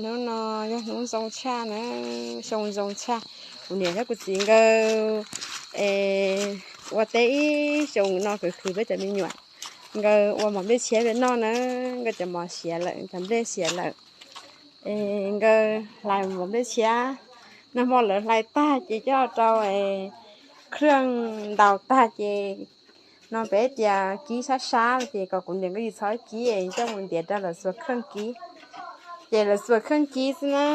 Hnub no yog hnub zoo tshaj na, xyoo zoo tshaj. Kuv niam thiab kuv txiv nkawd ua teb ib xyoos no khwv khwv peb cov me nyuam. Nkawd ua mov nplej tshiab peb noj na, nkawd cov mov siav lawm, cov nplej siav lawm. Es nkawd hlais mov nplej tshiab, nag hmo lawv hlais tag ces coj rau khwj ntaus tag ces no peb tias kib sab sab ces kom kuv niam nkawd tsis txhob kib es coj mus ntiav rau lawv xuas khwj kib. Ces lawv xuas khwj kib xwb na.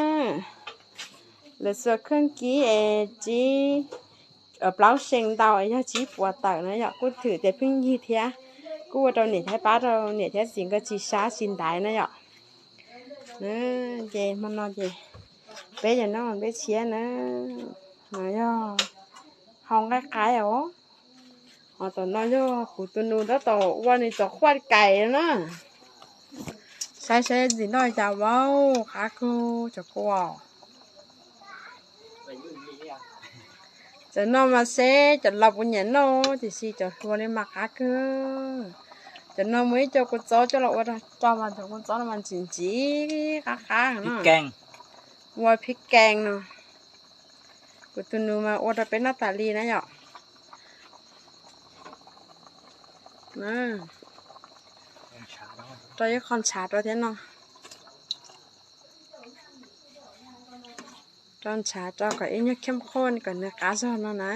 Lawv xuas khwj kib es tsib, plaub xees ntau es yog tsib puas tawm na yom, kuj thwm tias pheej yig thiab. Kuj ua rau niam thiab pab rau niam thiab txiv nkawd tsis sab tsis ntaiv na yom. Ces hmo no ces peb yog noj nplej tshiab na, no yog hau nqaij qaib os. Ho tom no yog kuv tus nus tab tom ua nws cov khuaj kais na. Saib saib ntxim noj cas vau, qab kawg cov kua. Cov no mas seb cov laus puas nyiam noj, tiam sis cov hluas li mas qab kawg. Cov no muaj ib co kua txob coj los ua rau mas cov kua txob no mas ntsim ntsim qab qab no. Ua phib kees no. Kuv tus nus mas ua rau peb noj tas li na yom. Rau ib qho ntshav rau thiab no. Rau ntshav rau kom ib nyuag khiam qhuaj kom nws qab zog no na.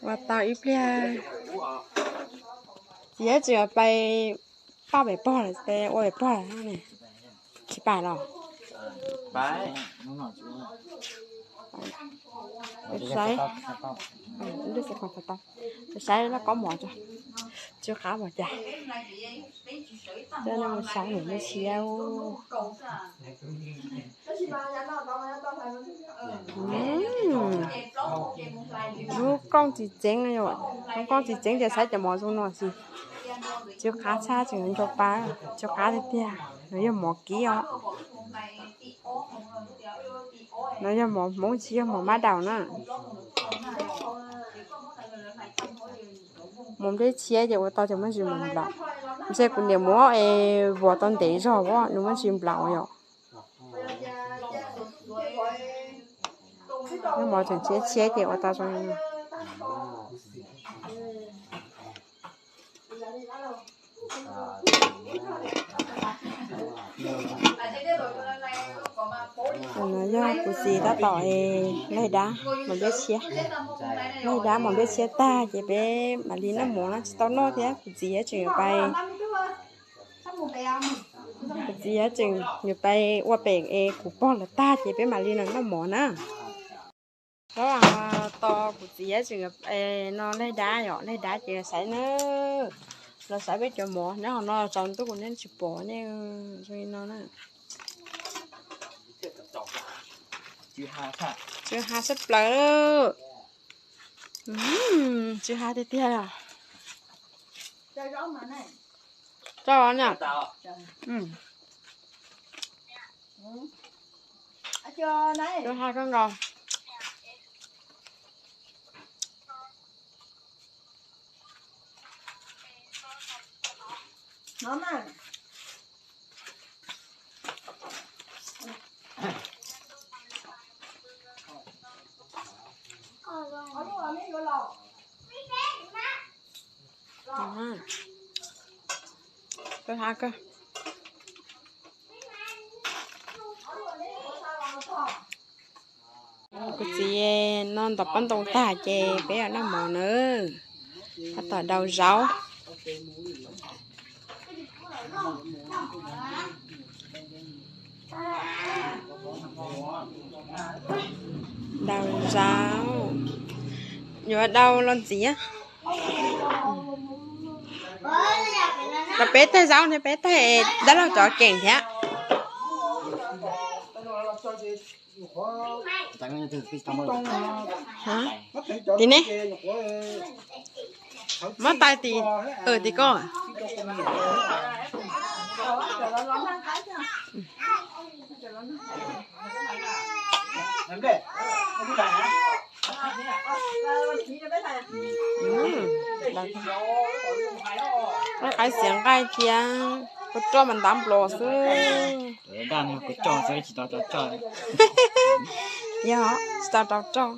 Ua tau ib pliag, txiv tseem pais paj pem pog lawm, ua pem pog lawm ne. Tsis pais los? Saib, saib laj kob mov, tsw qab mov cas. Coj no mus xauv nws mus siav. Lub kooj tsis txeeb, lub kooj tsis txeeb ces saib cov mov zoo no xwb. Tsw qab tshaj, tseem nco pa, tsw qab tiag tiag. No yog mov kib os. No yog mov Hmoob, tsis yog mov mab daum na. Mov nplej tshiab ces ua tau cov me ntsis mov nplaum. Ntshe kuv niam muab es vuas tau ntev zog, nws me ntsis nplaum yom. Mov tseem tshiab tshiab ces ua tau zoo. No yog kuv txiv tab tom laig dab mov nplej tshiab. Laig dab mov nplej tshiab tag ces peb mam li noj mov no, tsis tau noj thiab. Kuv txiv tseem yuav pais, kuv txiv tseem yuav pais ua pem es kuv pog lawv tag ces peb mam li no noj mov na. Tos kuv txiv tseem no laig dab yom, laig dab ces saib na. Los saib peb cov mov nyob hauv no, tsaus ntuj kuv yeej tsis pom nej zoo li no na. Tsw ha sab plaws, tsw ha tiag tiag os. Tso na. Tsw ha kawg nkaus. Tsw ha kawg. Kuv txiv no ntov pob ntoo tag ces peb yuav noj mov na. Tab tom daus zaub. Daus zaub, yuav daus los ntxiv. Los peb tag zaub thiab, peb tag dab laug cov keem thiab. Tim ne, muab tais tim, tim ko. Qaib xiav nqaij thiab, kua roj mas ntav nplos xwb. Yog tsis tau rau roj.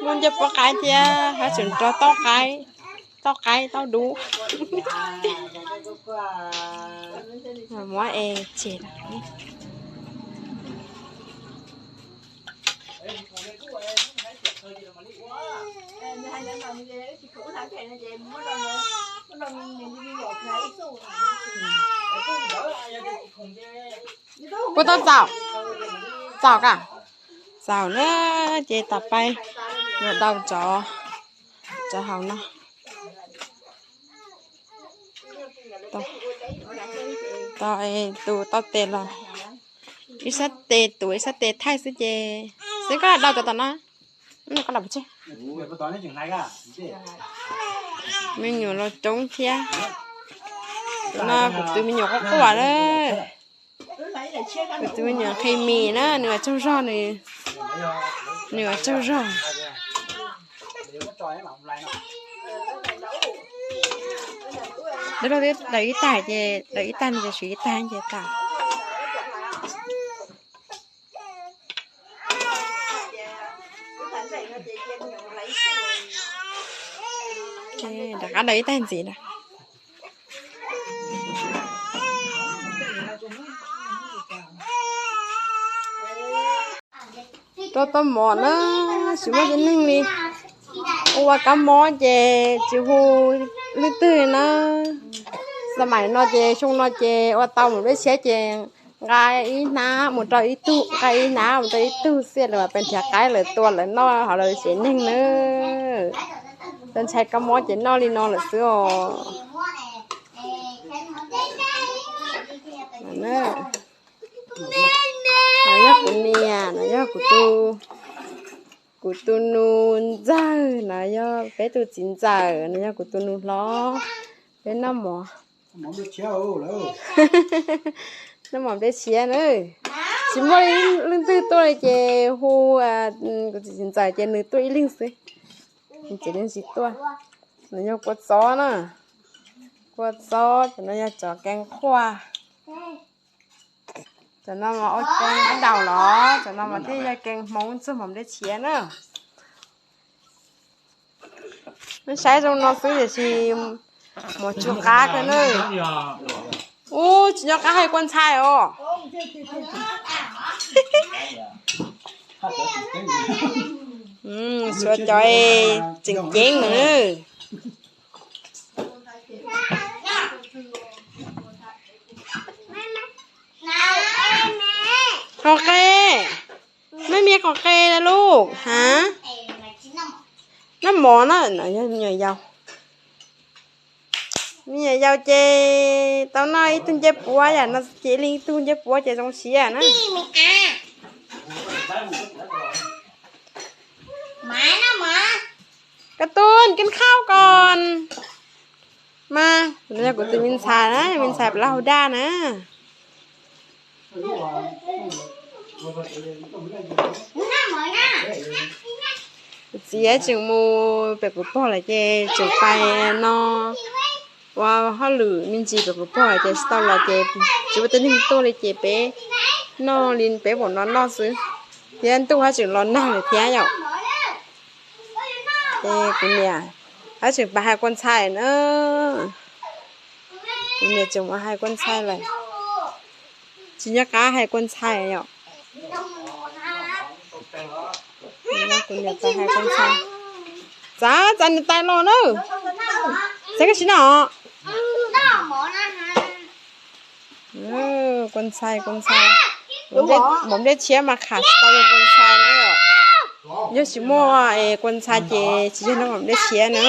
Muaj ncej puab qaib thiab, hab tseem rau tauj qaib, tauj qaib tauj dub. Muab es tseg. Puas tau txaus? Txaus ka? Txaus na, ces tas pais yuav dau tsov, tsov haus no. Tau, tus tau tes los ib sab tes tuav ib sab tes thaij xwb ces, xwb koj dau tsov tom no. Me nyuam los coob thiab. Tus no kuv tus me nyuam quaj quaj na. Kuv tus me nyuam nqhis mis na, nws ua tsaug zog, nws ua tsaug zog. Dawb laug twb daws ib tag ces, daws ib tag no ces siv ib tag ces tas. Rov qab daws ib tag ntxiv na. Rau tau mov na, tsis muaj cov neeg li. Ua kab mob ces tsis hu leej twg na. Xab maim no ces xyoo no ces ua tau mus dej tshiab ces nqa ib hnab mus rau ib tug, nqa ib hnab mus rau ib tug xwb, lawv mam pes nrhiav qaib lawv tua lawv noj hauv lawv tsev neeg na. Tau ntshai kab mob ces noj li no lawm xwb os. No yog kuv niam, no yog kuv tus, kuv tus nus ntxawg, no yog peb tus txiv ntxawm, no yog kuv tus nus hlob. Peb noj mov, noj mov nplej tshiab na. Tsis muaj leej twg tuaj li ces hu kuv tus txiv ntxawm ces nws tuaj ib leeg xwb, ces nws tsis tuaj. No yog kua txob na, kua txob, cov no yog cov keeb qhuaj. Cov no mas ua keeb daus los, cov no mas thiaj yog keeb Hmoob txuag mov nplej tshiab na. Nej saib zoo no xwb tiam sis mov tsw qab kawg na. Ub, tsis nco qab hais kua ntxhais os. Suav cov tseem ceeb na. Qhov qe, maj me qhov qe lauj, ha? Noj mov na, no yog me nyuam yaus. Me nyuam yaus ces tau noj ib tug ncej puab yam no ces ib leeg ib tug ncej puab ces zoo siab na. Koj tub, koj khau koj. Mas no yog kuv tus me ntxhais na, me ntxhais Plas Hau Daj na. Kuv txiv tseem mus pem kuv pog lawm ces tseem pais no ua hauj lwm me ntsis pem kuv pog lawm ces tsis tau los ces tsis muaj tej neeg tuaj li ces peb noj li peb pom no noj xwb. Thiab ntuj haj tseem los nag lawm thiab yom. Ces kuv niam haj tseem pais hais kua ntxhais na. Kuv niam tseem mus hais kua ntxhais lawm. Tsis nco qab hais kua ntxhais yom. Kuv niam pais hais kua ntxhais. Txav, txav niam tais los na. Txav koj tsis noj. Kua ntxhais, kua ntxhais. Mov nplej tshiab mas kham tsis tau yog kua ntxhais na. Yog tsis muaj kua ntxhais ces tsis yog noj mov nplej tshiab na.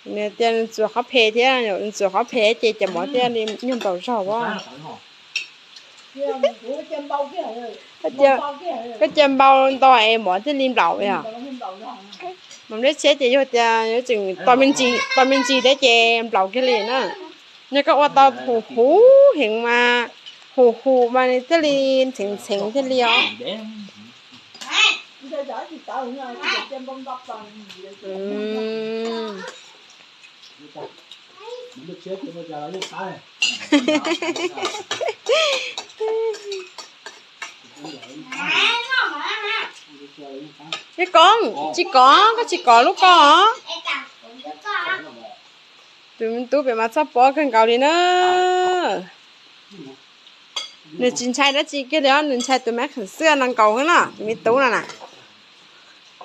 Nws tias nws txuas qhov phem thiab, nws txuas qhov phem ces cov mov thiaj li nyuag nplaum zog as. Koj cia npau ntau es mov thiaj li nplaum yom. Mov nplej tshiab ces yog tias yuav tseem tos me ntsis thiab ces nplaum kiag li na. Yog koj ua tau huv huv heev mas, huv huv mas nws thiaj li ntxheev ntxheev thiaj li os. Ib koob, tsis kov, koj tsis kov lub koj os. Tus me tub pem mas txhob pob kawg nkaus li na. Nws tsis ntshai dab tsi kiag li os, nws ntshai tus mab kheem xwb no nkaus xwb na, tus me tub no na.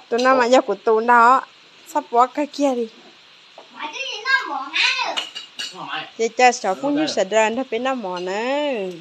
Tus no mas yog kuv tus ntag, txhob pob kawg kiag li. Ces caw cov phooj ywg sawv daws nrog peb noj mov nawb.